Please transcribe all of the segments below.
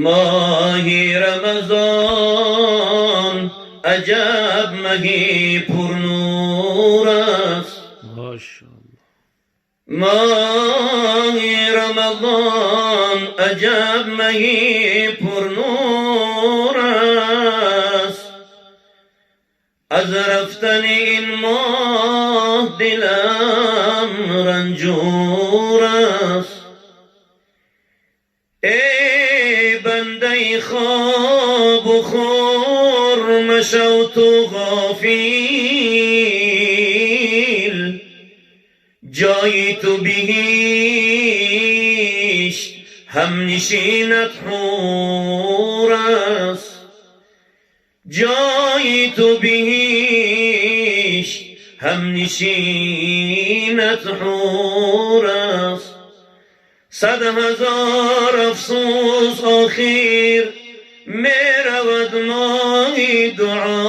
Моҳи Рамазон аҷаб маҳи пурнур аст. Мошааллоҳ. Моҳи Рамазон аҷаб маҳи пурнур аст. Аз рафтани ин моҳ дилам ранҷур аст. Эй бандаи хобу хӯр, машав ту ғофил, ҷои ту биҳишт, ҳамнишинат ҳур аст. Ҷои ту биҳишт, ҳамнишинат ҳур аст. Сад ҳазор афсӯс, охир меравад моҳи дуо,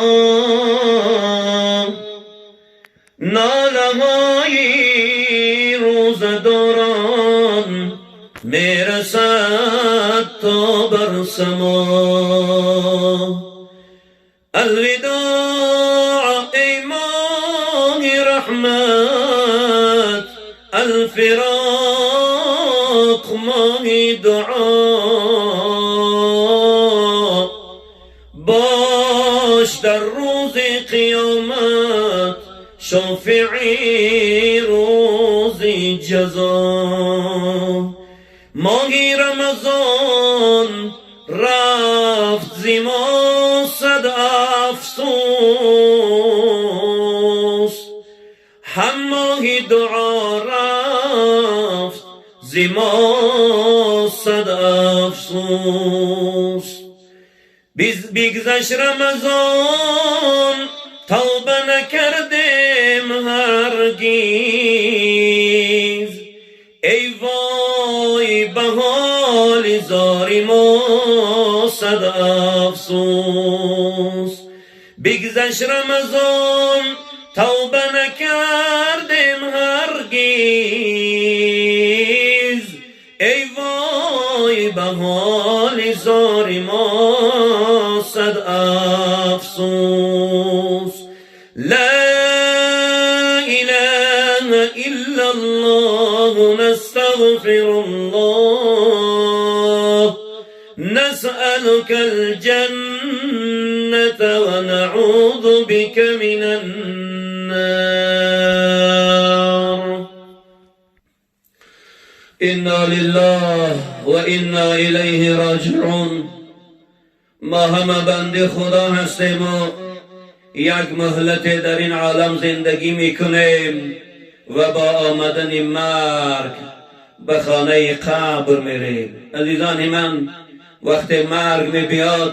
нолаҳои рӯзадорон мерасад то бар само. Алвидоъ, эй моҳи раҳмат, алфироқ, моҳи дуо, бош дар рӯзи қиёмат шофеи рӯзи ҷазо. Моҳи Рамазон рафт зи мо, сад афсӯс, ҳам моҳи дуо рафт зи мо, сад афсӯс. Бигзашт Рамазон, тавба накардем ҳаргиз, эй вой ба ҳоли зори мо, сад афсӯс. Бигзашт Рамазон, тавба накардем ҳаргиз, эй вой ба ҳоли зори мо, сад афсӯс. Ла илаҳа иллаллоҳ, настағфируллоҳ, насъалука алҷанната ва наъузу бика минан нар. Инна лиллаҳ ва инна илайҳи роҷиун. Мо ҳама банди Худо ҳастему як муҳлате дар ин олам зиндагӣ мекунем ва бо омадани марг ба хонаи қабр мерем. Азизони ман, вақте марг мебиёд,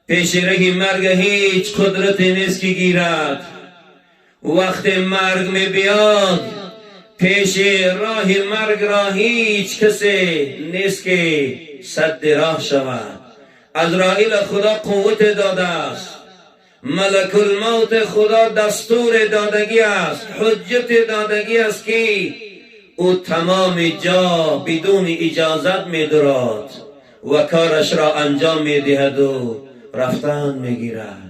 пеши раҳи марг ҳеҷ қудрате нест, ки гирад. Вақте марг мебиёд, пеши роҳи маргро ҳеҷ касе нест, ки садди роҳ шавад. Азроил Худо қуввате додааст, малакулмавт Худо дастур додагӣ аст, ҳуҷҷат додагӣ аст, ки ӯ тамоми ҷо бидуни иҷозат медурад ва корашро анҷом медиҳаду рафтан мегирад.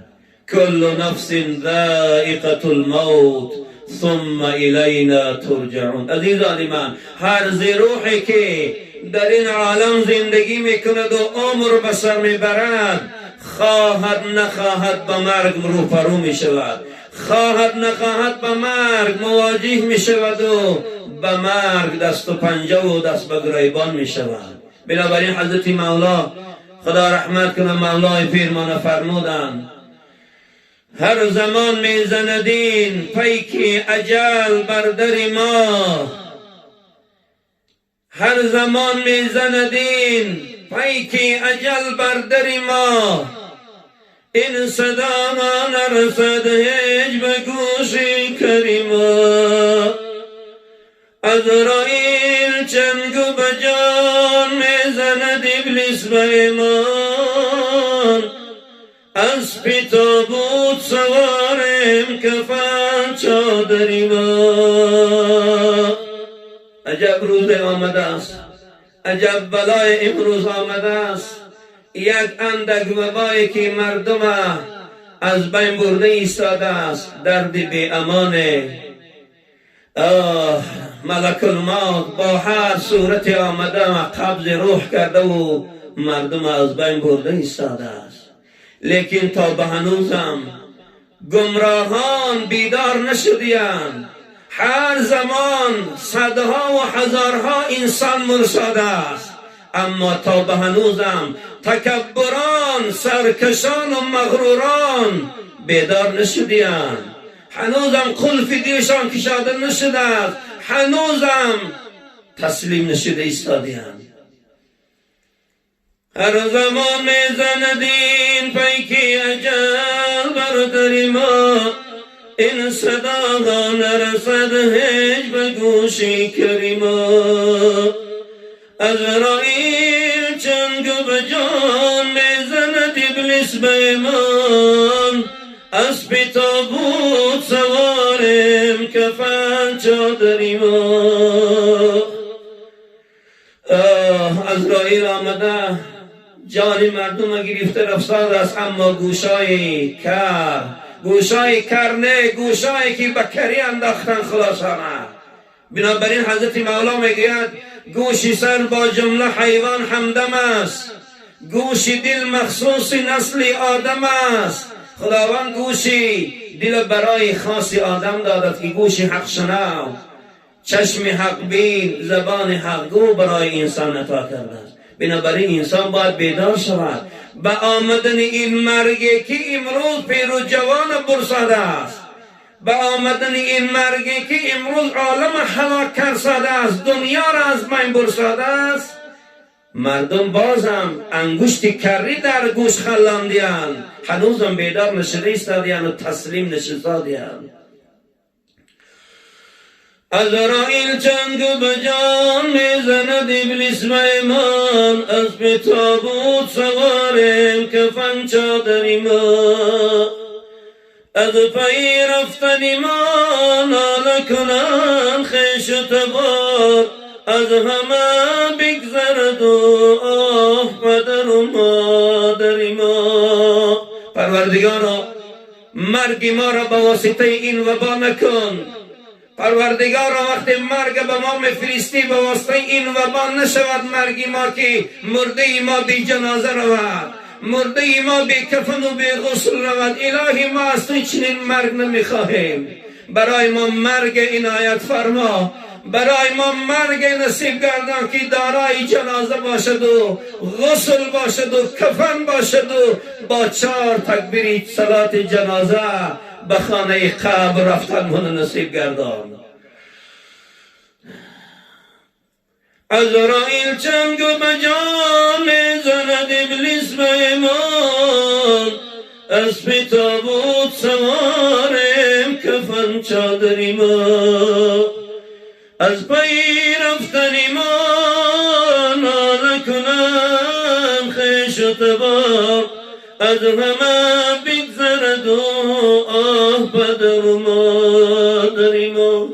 Куллу нафсин заиқатул мавт сумма илайна турҷаун. Азизони ман, ҳар зирӯҳе ки дар ин олам зиндагӣ мекунаду умр ба сар мебарад, хоҳад нахоҳад ба марг рӯпарӯ мешавад, хоҳад нахоҳад ба марг мувоҷиҳ мешаваду ба марг дасту панҷаву даст ба гиребон мешавад. Бинобар ин ҳазрати Мавло, Худо раҳмат кунад, Мавлои пирмона фармуданд: ҳар замон мезанад ин пайки аҷал бар дари мо, ҳар замон мезанад ин пайки аҷал бар дари мо, ин садо нарасад ҳеҷ ба гӯши кари мо. Азроил чангу ба ҷон мезанад, Иблис ба имон, аспи тобут саворем, кафан чодари мо. Аҷаб рӯзе омадааст. عجب بلای امروز آمده است. یک اندک وبایی که مردم از بین برده ایستاده است، درد بی امانه. آه، ملک الموت با هر صورت آمده و قبض روح کرده و مردم از بین برده ایستاده است. لیکن تا به هنوزم گمراهان بیدار نشدیند. هر زمان صدها و هزارها انسان مرساده است، اما تا به هنوزم تکبران، سرکشان و مغروران بیدار نشدیند. هنوزم قلف دلشان کشاده نشده است، هنوزم تسلیم نشده ایستادیند. هر زمان میزند این پیکی اجل بر در ما، این صدا نرسد هیچ به گوشی کریما. عزرائیل چنگ به جان میزند ابلیس به ایمان، اسب تابوت سواریم کفن چادری ما. عزرائیل آمده جان مردم گرفته رفتار است، اما گوشای کر، گوشای کر نه، گوشایی که به کری انداختن خلاصانه. بنابراین حضرت مولا میگوید گوش سر با جمله حیوان همدم است، گوش دل مخصوص نسل آدم است. خداوند گوش دل برای خاص آدم دادد که گوش حق شنو، چشم حق بین، زبان حق گو برای انسان عطا کرده است. بنابراین انسان باید بیدار شود به آمدن این مرگی که امروز پیر و جوان برساده است، به آمدن این مرگی که امروز عالم هلاک کرده است، دنیا را از بین برساده است. مردم بازم انگشت کری در گوش خلاندیان، هنوزم بیدار نشده ایستادیان و تسلیم نشستادیان. عزرائیل چنگ به جان میزند ابلیس به ایمان، اسب تابوت سواریم کفن چادری ما. از پی رفتن ما ناله کنند خویش و تبار، از همه بگذرد و آه پدر و مادر ما. پروردگارا مرگ ما را به واسطه این وبا نکن. پروردگارا وقتی مرگ به ما میفرستی به واسطه این وبا نشود مرگ ما که مرده ما بی جنازه رود، مرده ما بی کفن و بی غسل رود. الهی ما از تو چنین مرگ نمیخواهیم. برای ما مرگ عنایت فرما، برای ما مرگ نصیب گردان که دارای جنازه باشد و غسل باشد و کفن باشد و با 4 تکبیر صلات جنازه به خانه قبر رفتن من نصیب گردان. عزرائیل چنگ به جان میزند ابلیس به ایمان، اسب تابوت سواریم کفن چادری ما. از پی رفتن ما ناله کنم خویش و تبار، از همه بگذرد و آه پدر و مادر ما.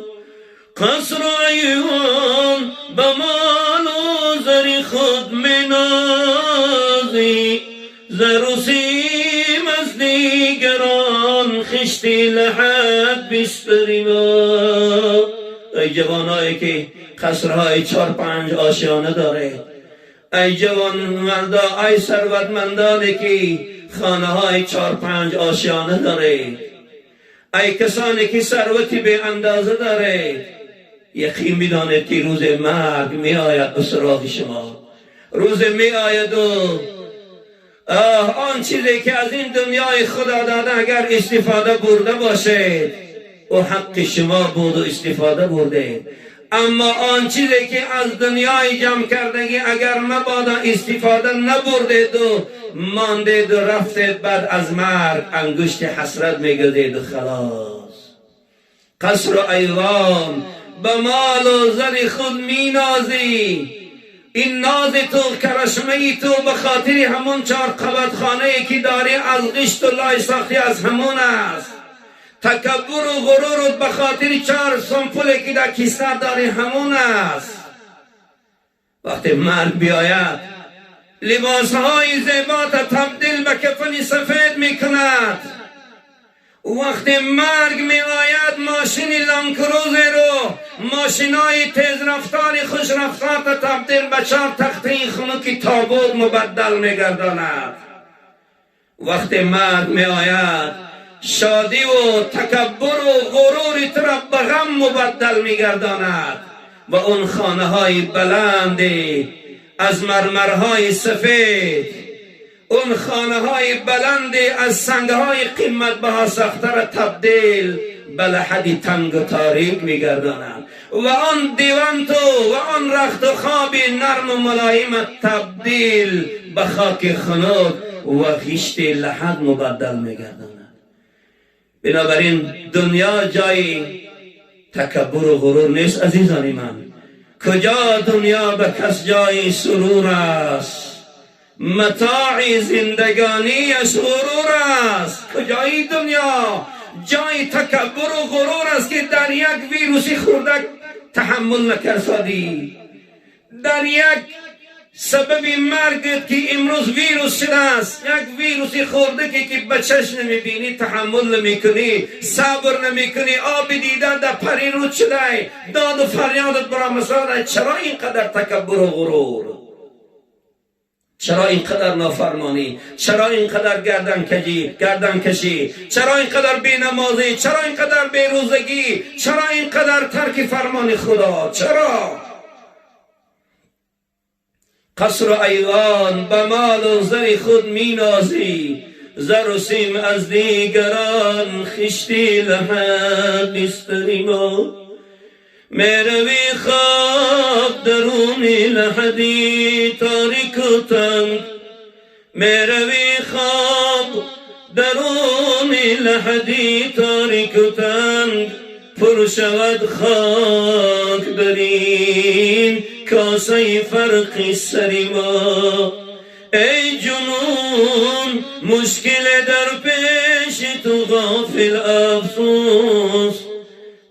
قصر و ایوان به مال و زر خود می نازی، زر و سیم از دیگران خشتی لحد بستری ما. ای جوانایی که قصرهای 4-5 آشیانه داره، ای جوان مردا، ای ثروتمندانی که خانه های 4-5 آشیانه داره، ای کسانی که ثروتی به اندازه داره، یقین بدانید که روز مرگ می آید به سراغ شما. روز می آید و آن چیزی که از این دنیای خدا داده اگر استفاده برده باشید او حق شما بود و استفاده برده، اما آن چیزی که از دنیای جمع کردگی اگر مبادا استفاده نبردید و ماندید و رفتید، بعد از مرگ انگشت حسرت میگزید و خلاص. قصر و ایوان به مال و زر خود مینازی، این ناز تو، کرشمه تو به خاطر همون 4 قبط خانه که داری از غشت و لای ساختی از همون است. تکبر و غرور به خاطر 4 سمپل که در کیسه داری همون است. وقتی مرگ بیاید لباسهای زیبا تا تبدیل به کفن سفید میکند. وقتی مرگ می آید ماشین لانکروز رو، ماشینای تیز رفتار خوش رفتار تا تبدیل به 4 تخته خنک تابوت مبدل میگرداند. وقتی مرگ می آید شادی و تکبر و غرور تو را به غم مبدل میگرداند و اون خانه های بلندی از مرمرهای سفید، اون خانه های بلندی از سنگ های قیمت بها ساخته را تبدیل به لحدی تنگ و تاریک میگردانند و آن دیوان تو و آن رخت و خواب نرم و ملایم تبدیل به خاک خنک و خشت لحد مبدل میگرداند. بنابراین دنیا جای تکبر و غرور نیست عزیزان من. کجا دنیا به کس جای سرور است، متاع زندگانیش غرور است. کجای دنیا جای تکبر و غرور است که در یک ویروسی خوردک تحمل نکرسادی، در یک سبب مرگ که امروز ویروس شده است، یک ویروسی خورده که به چشم نمیبینی، تحمل نمیکنی، صبر نمیکنی، آب دیده در پری رود شده، داد و فریادت برآمده. چرا اینقدر تکبر و غرور؟ چرا اینقدر نافرمانی؟ چرا اینقدر گردن کشی؟ چرا اینقدر بینمازی؟ چرا اینقدر بیروزگی؟ چرا اینقدر ترک فرمان خدا؟ چرا؟ قصر و ایوان به مال و زر خود می نازی، زر و سیم از دیگران خشتی لحد بستری ما. میروی خواب درونی لحدی تاریک و تنگ، میروی خواب درونی لحدی تاریک و تنگ، پر شود خاک درین کاسه فرقی سری ما. ای جنون مشکل در پیش تو غافل افسوس،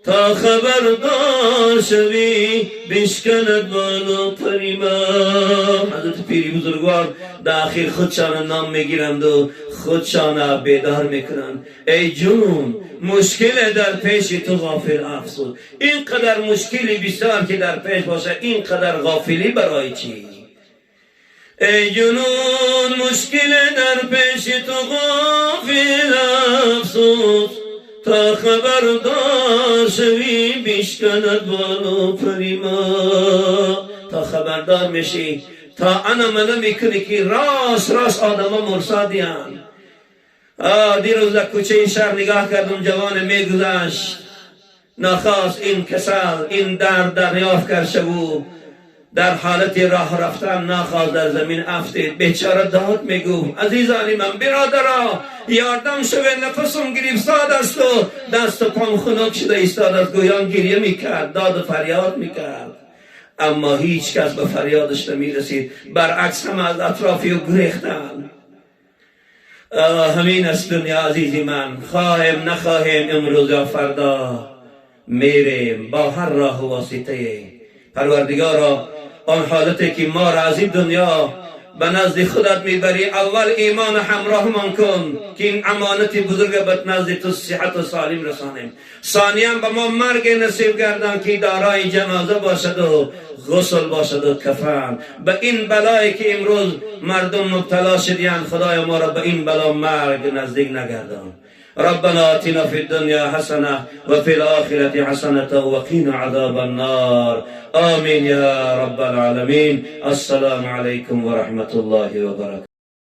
تا خبردار شوی بشکند بال و پری ما. حضرت پیری بزرگوار در آخر خودشان نام میگیرند و خودشان بیدار میکنند. ای جنون مشکل در پیش تو غافل افسوس. اینقدر مشکلی بسیار که در پیش باشه، اینقدر غافلی برای چی؟ ای جنون مشکل در پیش تو غافل افسوس، تا خبردار شوی بشکند بال و پری ما. تا خبردار میشی، تا انا منه میکنی که راست راست آدم ها مرسادیان. دیروز در کوچه شهر نگاه کردم، جوان میگذشت، ناخواست این کسل این درد دریافت کرد شبو، در حالت راه رفتن ناخواست در زمین افتید. بیچاره داد میگفت عزیزانی من، برادرا یاردم شوه، نفسم گریفساد است و دست و پام خنک شده ایستاد است. گویان گریه میکرد، داد و فریاد میکرد، اما هیچ کس به فریادش نمیرسید، برعکس هم از اطرافی او گریختن. همین است دنیا عزیزی من. خواهیم نخواهیم امروز یا فردا میریم با هر راه و واسطه. پروردگارا آن حالتی که ما را از این دنیا به نزد خودت میبری، اول ایمان همراهمان کن که این امانت بزرگ به نزد تو صحت و سالم رسانیم. ثانیا به ما مرگ نصیب گردان که دارای جنازه باشد و غسل باشد و کفن. به این بلایی که امروز مردم مبتلا شدیان، خدای ما را به این بلا مرگ نزدیک نگردان. ربنا آتنا في الدنيا حسنة وفي الآخرة حسنة وقنا عذاب النار. آمين يا رب العالمين. السلام عليكم ورحمة الله وبركاته.